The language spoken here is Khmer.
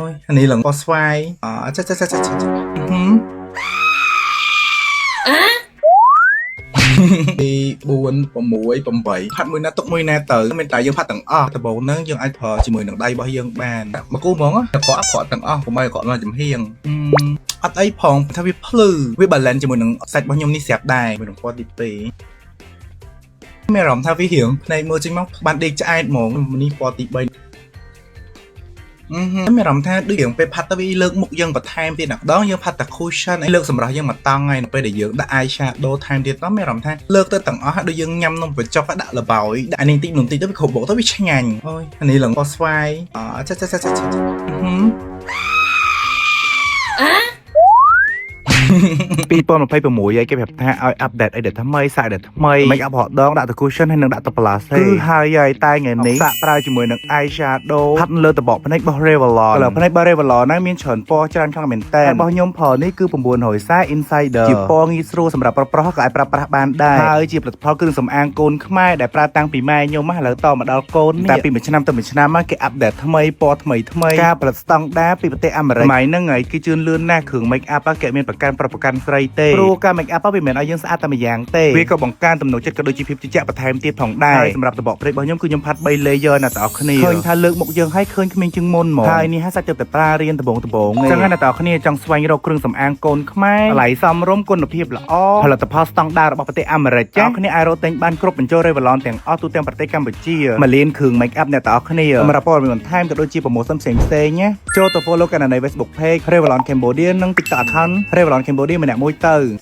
អូយអានេះឡើងពណ៌ស្វាយអចាចាចាចាចាហឹម2 4 6 8ផាត់មួយណាទុកមួយណាទៅមានតែយើងផាត់ទាំងអស់ដំបូងហ្នឹងយើងអាចប្រើជាមួយនឹងដៃរបស់យើងបានមកគូហ្មងអាក្រក់អាក្រក់ទាំងអស់កុំឲ្យអាក្រក់មកចំហៀងអត់អីផងថាវាភ្លឺវា balance ជាមួយនឹងសាច់របស់ខ្ញុំនេះស្រាប់ដែរជាមួយនឹងពណ៌ទី2មានអារម្មណ៍ថាវារៀងភ្នែកមើលចេញមកបានដេកឆ្អែតហ្មងនេះពណ៌ទី3អឺហឺមានអារម្មណ៍ថាដូចរៀងពេលផាត់ទៅវាលើកមុខយើងបន្ថែមទៀតណាម្ដងយើងផាត់តែ cushion អីលើកសម្រាប់យើងមកតង់ហើយនៅពេលដែលយើងដាក់ eye shadow ថែមទៀតទៅមានអារម្មណ៍ថាលើកទៅទាំងអស់ដូចយើងញ៉ាំនំបញ្ចុកដាក់ល្បាយដាក់អានេះតិចនំតិចទៅវាគ្រប់បុកទៅវាឆ្ងាញ់អូយអានេះឡើងពណ៌ស្វាយអចាចាចាចាចាហឹម 2026ហើយគេប្រាប់ថាឲ្យ update អីដែលថ្មីសាកដែលថ្មី make up រដងដាក់ទៅ cushion ហើយនឹងដាក់ទៅ blush គឺហើយហើយតែថ្ងៃនេះសាកប្រើជាមួយនឹង eye shadow ផាត់លើតបកភ្នែករបស់ Revlon ឥឡូវភ្នែករបស់ Revlon ហ្នឹងមានច្រើនពណ៌ច្រើនខ្លាំងមែនតើរបស់ខ្ញុំផលនេះគឺ940 Insider ជាពណ៌ងាយស្រួលសម្រាប់ប្រុសៗក៏អាចប្រើប្រាស់បានដែរហើយជាផលិតផលគ្រឿងសម្អាងកូនខ្មែរដែលប្រើតាំងពីម៉ែខ្ញុំឥឡូវតមកដល់កូននេះតែពីមួយឆ្នាំទៅមួយឆ្នាំគេ update ថ្មីពណ៌ថ្មីថ្មីការផលិតស្តង់ដាពីប្រទេសអាមេរិកសម័យហ្នឹងហើយគឺជឿនលឿនណាស់គ្រឿង make up គេមានប្រកាន់ប្រប្រកាន់ស្រីទេព្រោះការ make up វាមិនមែនឲ្យយើងស្អាតតែម្យ៉ាងទេវាក៏បង្កើនទំនុកចិត្តក៏ដូចជាភាពជឿជាក់បន្ថែមទៀតផងដែរហើយសម្រាប់តបកព្រេករបស់ខ្ញុំគឺខ្ញុំផាត់3 layer ណាបងប្អូនគ្នាឃើញថាលើកមុខយើងឲ្យឃើញក្មេងជាងមុនហ្មងហើយនេះហាសាច់ទៅតែប្រើរៀនដំបងដំបងចឹងណាបងប្អូនគ្នាចង់ស្វែងរកគ្រឿងសម្អាងកូនខ្មែរតម្លៃសមរម្យគុណភាពល្អផលិតផលស្តង់ដាររបស់ប្រទេសអាមេរិកចាគ្នាអាចរកទិញបានគ្រប់បញ្ចូល Revlon ទាំងអស់ទូទាំងប្រទេសកម្ពុជាមួយលានគ្រឿង make up អ្នកទាំងអស់គ្នាសម្រាប់ព័ត៌មានបន្ថែមក៏ដូចជា promotion ផ្សេងផ្សេងណាចូលទៅ follow កណនី Facebook page Revlon Cambodia និង TikTok account Revlon Cambodia ម្នាក់មួយទៅ។